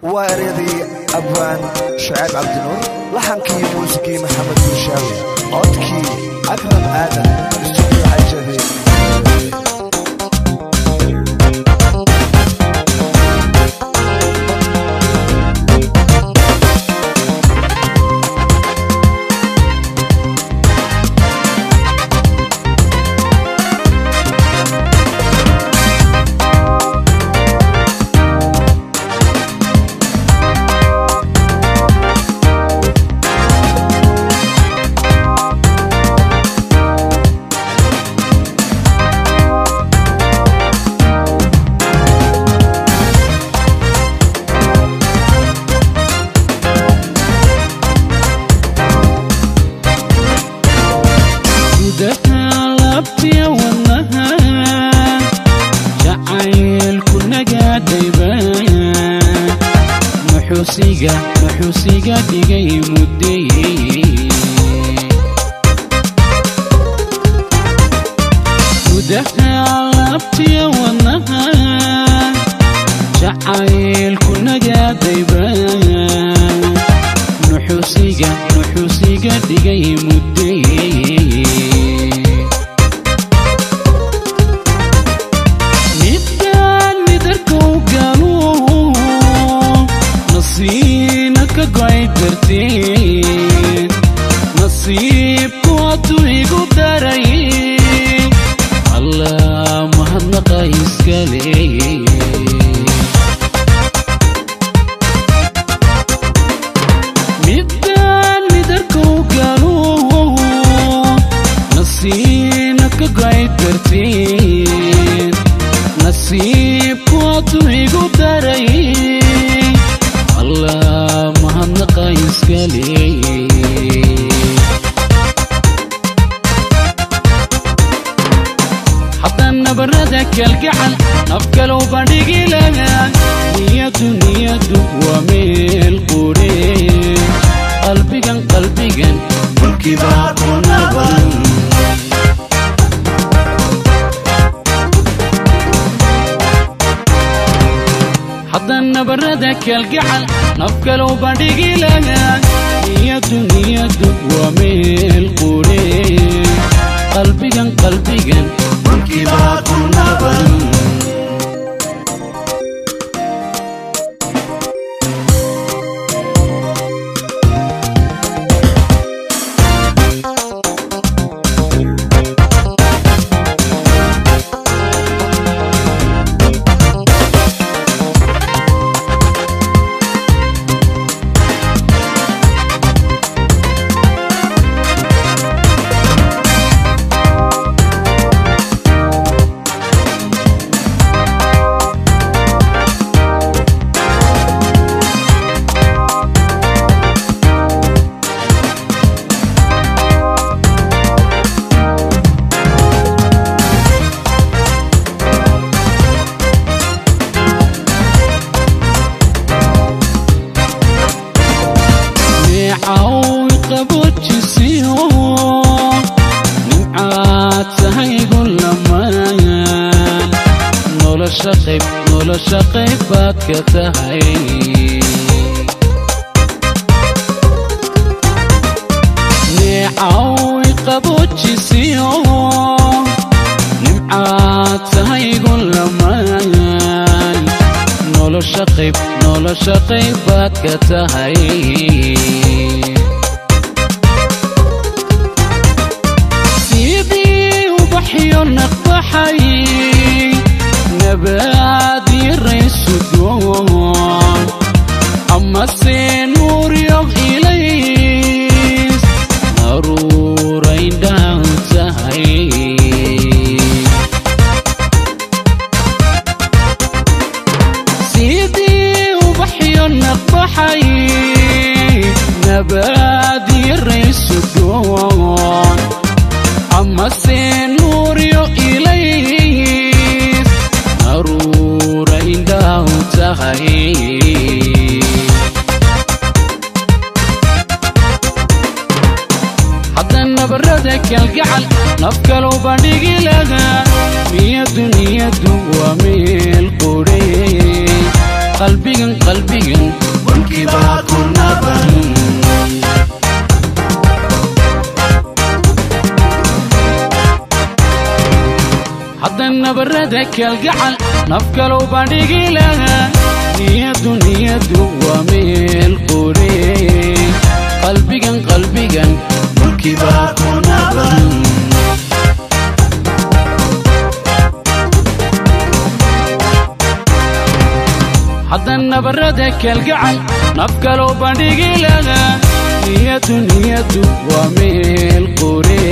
Waa eryadii abwaan Shucayb Cabdinuur, laxankii muusikii Maxamed Bulshaawi, codkii Akram Aadan, istuudiyo Cajabi. Nuxuusiga dhigay muddee gudaha laabtiya wadnaha jacaylku nagaadayba nuxuusiga dhigay muddee midaan midarkow galo nasiina ka go'ay darteed nasiibku hadduu igu daray Allah mahadnaqa iskale. Midaan midarkow galo nasiina ka go'ay darteed nasiibku hadduu igu daray Allah mahadnaqa iskale. Haddaan nabarada kalgacal nafkalow bandhigi lahaa niyadu waa meel qure qalbigan mulkibaa ku naban. Haddaan nabarada kalgacal nafkalow bandhigi lahaa niyadu waa meel qure qalbigan mulkibaa ku naban. Nolosha qayb baad ka tahay neecaw qaboojisiyo nimcaad tahaygu lamaan nolosha qayb baad ka tahay sidii ubaxyo naqbaxay nabaad yaraysugoon amase nuuryo ilays naruuraydhaan tahay sidii ubaxyo naqbaxay nabaad yaraysugoon amase nuuryo ilays naruuraydhaan tahay. Haddaan nabarada kalgacal nafkalow bandhigi lahaa niyadu waa meel qure. Qalbigan, qalbigan mulkibaa ku naban. Hadda nabarada kalgacal naf kalow bandhigi lahaa. Niyadu, niyadu waa meel qure. Qalbigan, qalbigan mulkibaa ku naban. Hadda nabarada kalgacal naf kalow bandhigi lahaa. Niyadu, niyadu waa meel qure.